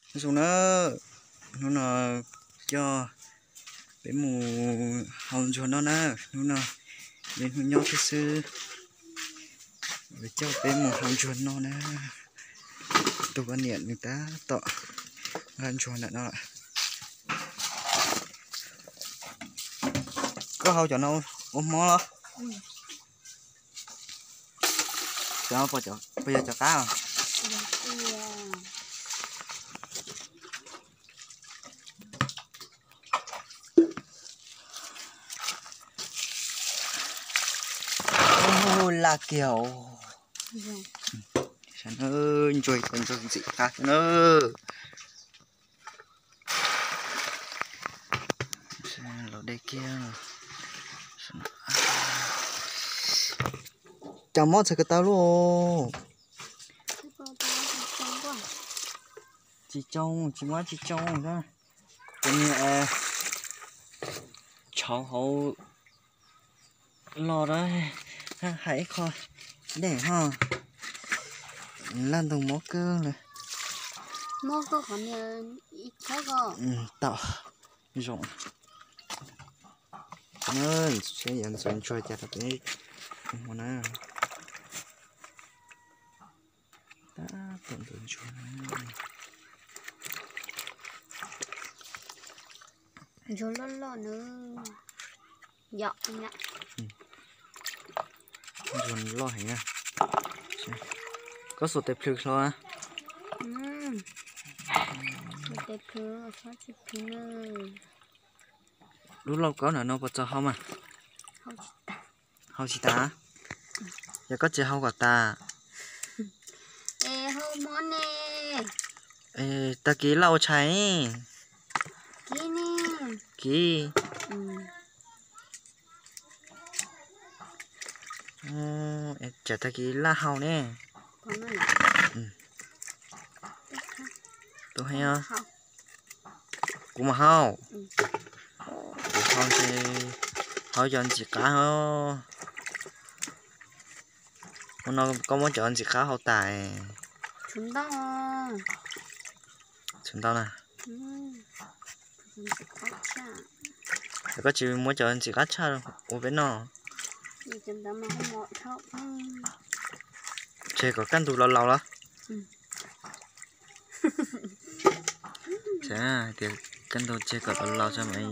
Nyob zoo na, hnub no coj peb mus hau ntsuag noj na, hnub no yog hnub nyob thiab xwb, coj peb mus hau ntsuag noj na. Tus poj niam nws tab tom nqa ntsuag ntawm no lawm. Koj hau cov no ua hmob los? Cov no puas yog cov qab? Laj kiag. Ntsuag, ntsuag ntxim qab na. Los dej kiag. Cas mob txhais ko taw luaj. Tsis tsoo, tsis mob tsis tsoo. Cov niag tshauv hauv los da, hais ib qho dej ho. Laj ntoo mob kawg li. Mob koj qhov niag ib thob ko. Tau zoo. Saib yuav ntxuav ntsuag cas rau peb ua na. Tab tom ntxuav ntsuag. Ntsuag loj loj na. Yom, ntsuag loj heev na. Koj xuas tes plhws hlo. Tes plhws, tsis plhws na. Lub lauj kaub ntawm no puas txaus hau mas? Hau tsis tas. Yog koj tsis hau kom tas. Es hau mob ne. Tag kis laj ua tshais. Kiv ne. Kiv. Tsam tag kis laj hau ne. Tus heev os. Kuv mas hau. Kuv hau ntshe hau cov ntxim qab os. Ua no koj muab cov ntxim qab hau tas. Txhuv ntau na. Koj tsis muab cov ntxim qab tshaj ua peb noj. Tseg kom kaj ntug laus laus los. Tias kaj ntug tseg kom laus laus tso mam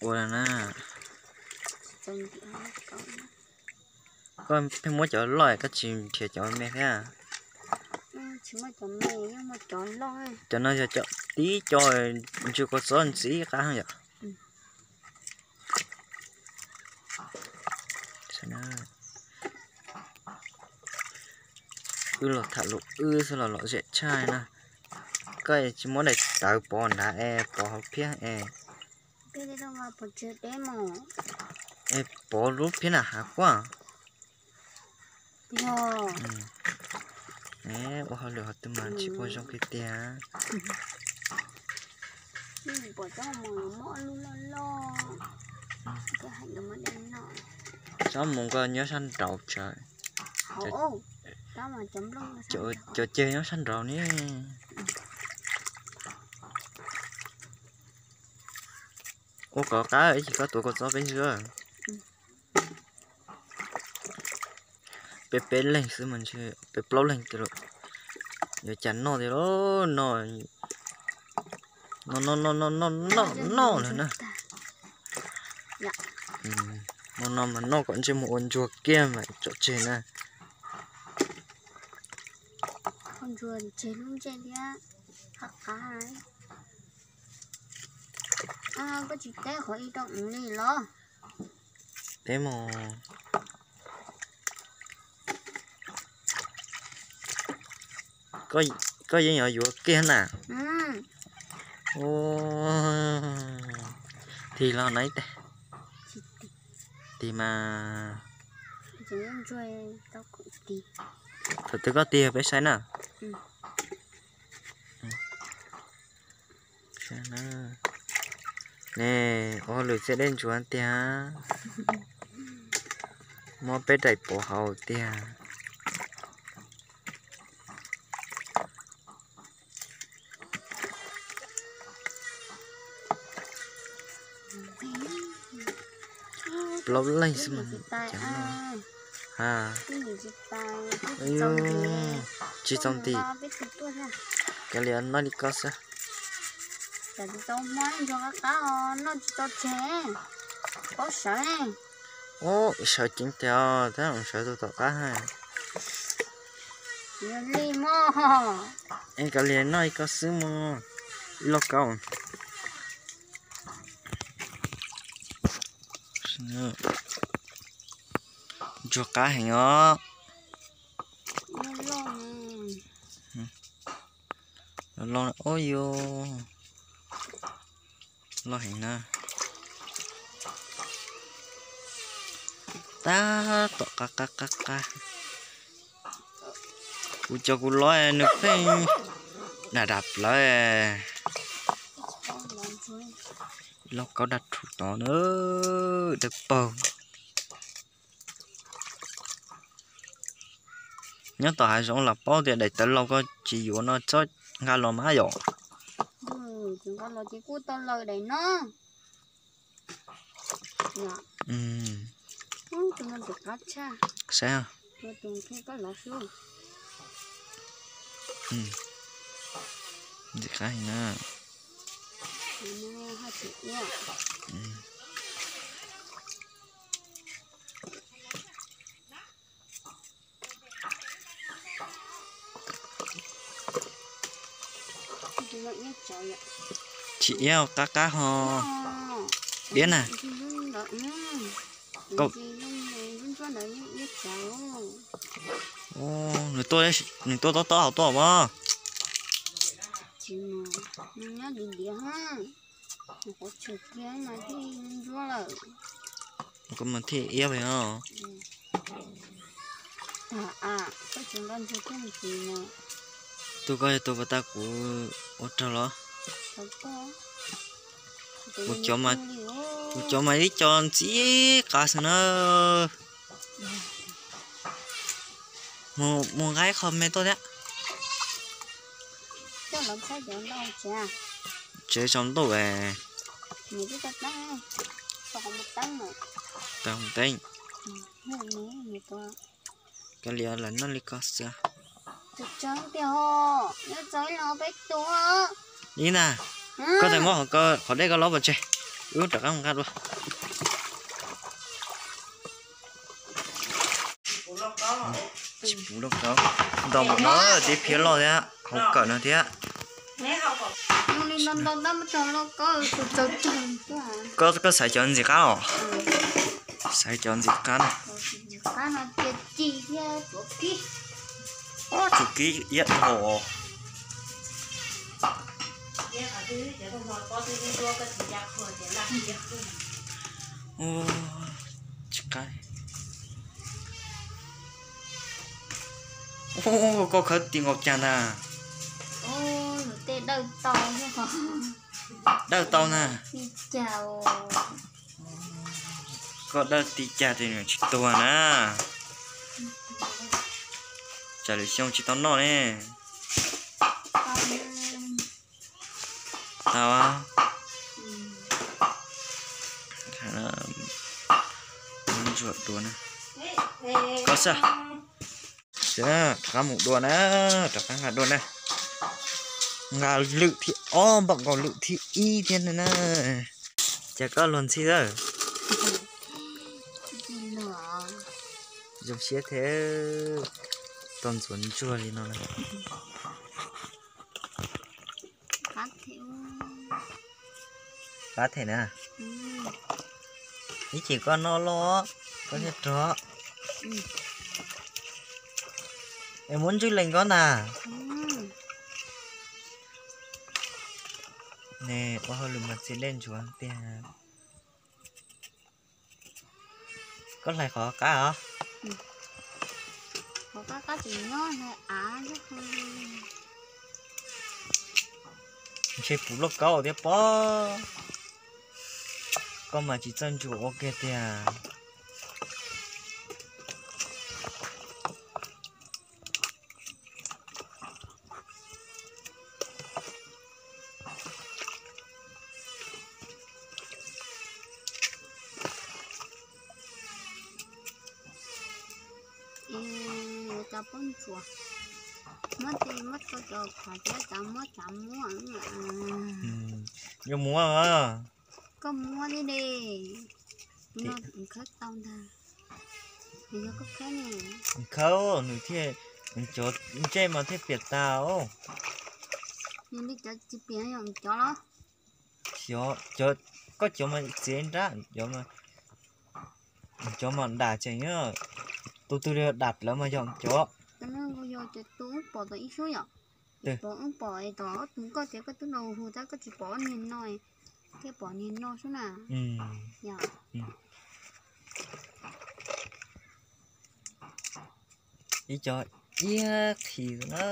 ua na. Koj pheej muab cov loj koj tsis nrhiav cov me thiab. Cov no yog tib co ntsw kua txob ntxim qab yom. Wb los tham lus wb xwb los lom zem tshaj na. Koj tsis muab daim tawv pov nrad es pov hauv phiab es. Es pov lub phiab na hav kuaj. Ua hauj lwm hov twg mas tsis pom zoo kiag tiag. Tsob mus koj nyob sab nraud tsawv. Cov ceg nyob sab nraud ne. Ua kom qab ib chim koj tuav kua txob peb ntsw. Peb peb leeg xwb mas ntshe peb plaub leeg tiag lauj. Yuav cas noj tiag lauj, no, no, no, no, no, no, no lawm na. Hmo no mas noj kom ntsej muag ua ntsuag kiag mas tso tseg na. Koj tsis teb qhov ib rau li los? Teb mog. Koj yeej yuav yuav kiag na. Tig los no ib teg. Tig mas. Thaum twg koj tig peb saib na. Ne, ua hauj lwm txiaj dej ntsuav tiag. Muab peb daim pov hauv tiag. Plaub leeg xwb mas. Ha. Tsis txaus nti. Kav liam noj li koj xwb. Ub, sawv ceev tiag, tab sawv tus tom qab ha. Es kav liam noj li koj xwb mog, ib lauj kaub. Ntsuag qab heev os. Loj, loj, ub yuv, loj heev na. Tab tom qab qab qab qab. Kuv cov kuv los nws pheej dam dam plawv. Lauj kaub dab rhuv tod na, dawb paug. Nyob tom hav zoov los paub tias daim tawv laus koj tsis yuav no txhob nqa los mas yom. Saib, ntxim qab heev na. Tsis iab, qab qab ho diab na. Nws tuaj tob tob hauv tuaj mas. Koj mas thiaj iab os. Tus koj yog tus puas tau kuv ua rog los? Kuv cov mas ib co ntxim qab xwb na. Mus nqa ib qho me tuaj thiab. Tsev tsaus ntuj. Tau teeb. Kav liam lam noj li koj xwb. Ib na, koj tseem muab qhov dej koj lob pov tseg, wb rov qab mus nqa dua. Tsis puv lauj kaub, ntau npaum no tib phiab loj thiab, hauv kawm no thiab. Koj xaiv cov ntxim qab os? Xaiv cov ntxim qab na. Tsum kib iab dhau. Tsis qab. Koj khawb ti nkaus cas ntag? Dawj tau na. Koj dawj ti cas tes nws tsis tuag na. Tsam lwm xyoo tsis tau noj ne. Tau. Ntsuag dua na. Koj xwb. Rov qab mus dua na, rov qab nqa dua na. Nqa lwm thib ob npaum nkaus lwm thib ib thiab na. Cas koj luag ntxhi lawm. Zoo siab thiab, tau ntxuav ntsuag li no na. Qab them na. Ib chim koj noj loj, koj thiaj rog. Es muab ntswj lees koj ntag. Ne, ua hauj lwm mas txiv dej ntsuav tiag. Koj hlais qhov qab os. Ntshe puv lauj kaub thiab pob. Koj mas tsis txawj ntsuas ua kiag tiag. Pob ntsuas, muab tej muab tso cov qhov thiab tsav muab tsav muab. Yuav muab a. Koj muab thiab de. Kuv no kuv khawb tau ntag. Nws yog koj khawb ne. Khawb nws thiaj, cov ntsej mas thiaj piam tas os. Yog li cov tsis piam yog cov los? Xyov, koj cov mas txiav nrab, cov mas dam tseem, tus twg dam lawv mas yog cov. Yog cov tus wb pom tom ib xub yom. Pom wb pom es tom ob tug koj tias koj twb nrau hu tab koj tsis pom ob niag no, thiaj pom niag no xwb na. Yog. Ib co iab qhi na.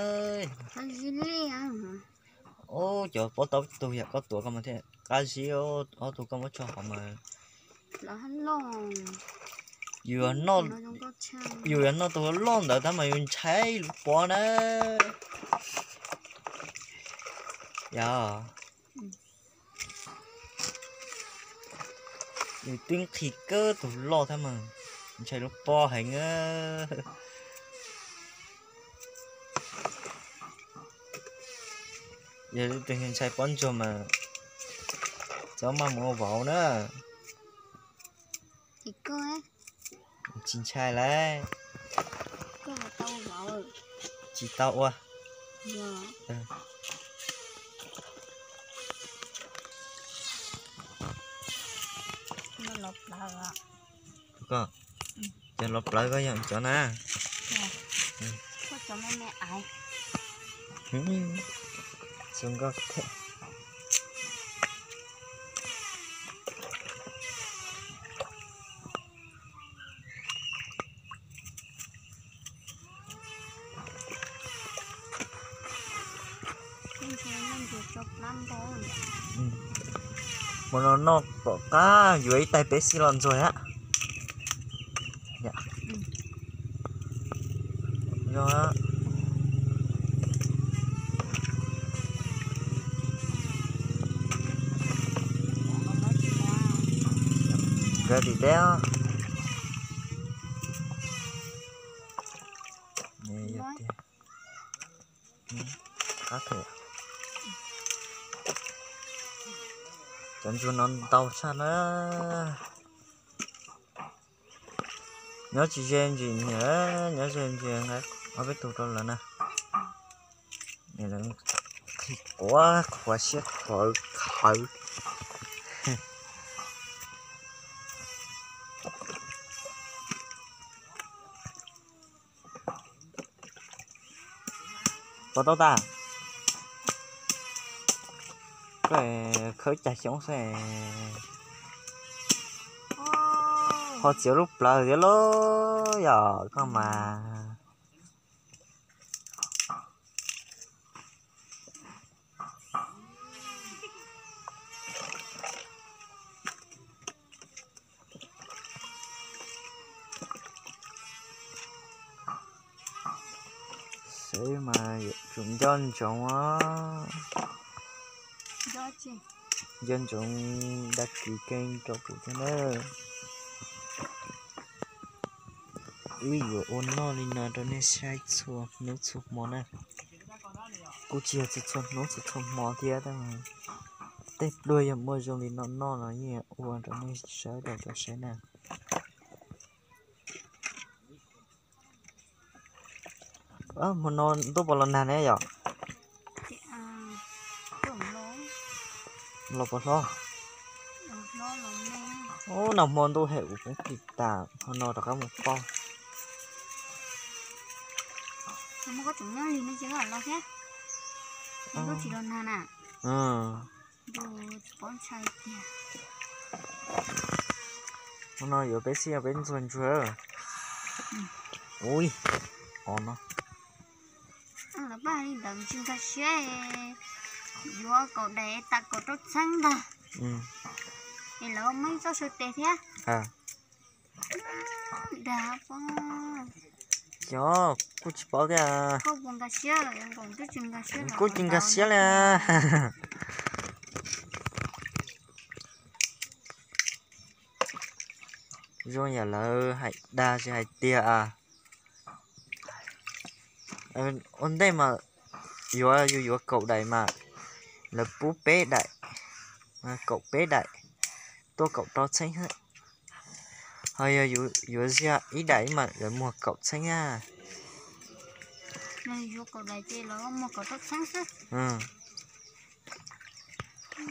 Ub, cov pob taub tug yam koj tuav koj mas thiaj qab zib, ob tug koj muab tso hauv mas. Yus yus yuav noj tus loj ntawd tab mas yus ntshai lub pob na. Yog. Nws twb qhi kawg tus loj thiab mas ntshai lub pob heev. Yog leej twg ntshai pob ntsuag mas txhob maj mus ua vauv na. Tsis ntshai lauj. Tsis tau ua. Koj, cov los plawv koj yog cov na. Mus no noj kom qab yuav ib tais peb xij los ntxuag thiab. Nkawd tim teb. Cov ntsuag no ntau tshaj na. Nyob tsis ze ntsis niam, nyob ze ntsis nqa ob peb tug rau lawv na. Qhi quav qhuav siab qhuav khawv. Puas tau tas? Koj khawb cas xyoob xwb. Ho txiav lub plawv thiab lauj, yog koj mas. Seb mas yuav tsum nco ntsoov os. Nco ntsoov dag kis keej rau kuv thiab na. Wb yuav ua noj li no rau nej saib txhua hnub txhua hmo na. Kuj tsis yog txhua txhua hnub txhua txhua hmo thiab tab mas tej pluag yog muaj zoo li no noj los yeej ua rau nej sawv daws tau saib na. Hmo no ntuj puas los nag ne yom? Los puas hlob? Ub, nag hmo ntuj hem kuv poob plig tas, hmo no rov qab mus pauj. Hmo no yuav peb xij peb ntxuag ntsuag. Ui, o no. Lawv paj li ntawd tsis nkag siab, yuav kaum daim tas kaum rau txheeb ntag. Es lawv muaj ib txoj saw tes thiab. Dag pob. Xyov, kuj tsis paub thiab. Koj puas nkag siab? Kuj tsis nkag siab li. Zoo yam lawv hais dag tsis hais tiag. Ua ntej mas yuav, yus yuav kaum daim mas lawv pub peb daim, kaum peb daim, tuaj kaum rau txheeb. Ho yog yuav ziag ib daim mas lawv muag kaum txheeb na.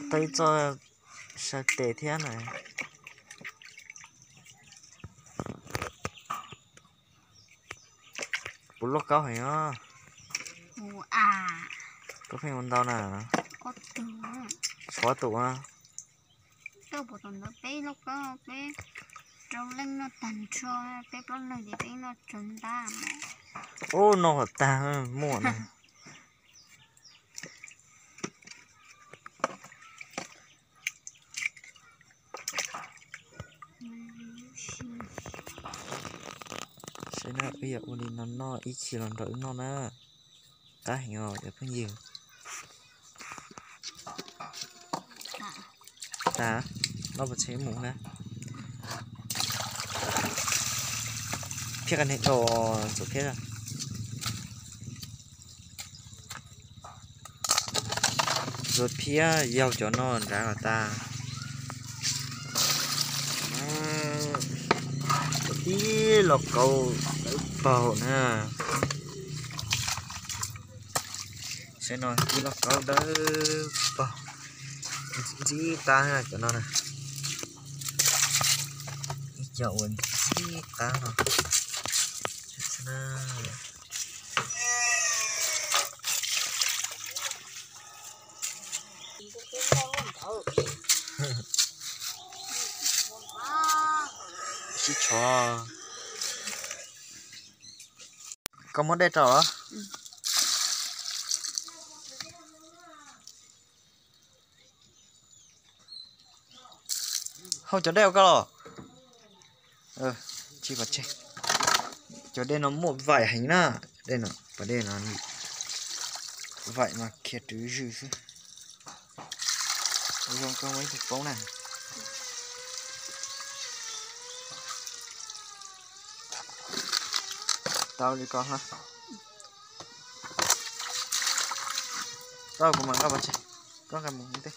Tau ib txoj saw tes thiab na. Puas loj kaub heev os. Koj pheej ua ntau na. Tshuav tus. Ub, noj kom tag muaj na. Saib na, wb yog ua li no noj ib chim los nrog wb noj na. Qab heev os cov phooj ywg. Tas, noj pov tseg mus na. Phiab qab niag dhau, Ntxuav Phiab. Ntxuav Phiab yaug cov no nrad los tas. Cov tib lauj kaub dawb paug na. Saib no tib lauj kaub dawb paug, ntxim qab cov no na. Ib co uas ntxim qab no. Sib tshuav. Koj muab dej rau os. Hau cov dej ua koj los. Tsis pov tseg. Cov dej no muaj vaim heev na. Dej no, pas dej no, vaim mas khiav rwv zws xwb. Zoo koj muaj ib tug poob na. Tau li ko ha. Tau, kuv mam nqa pov tseg, koj nqa mus ua ntej.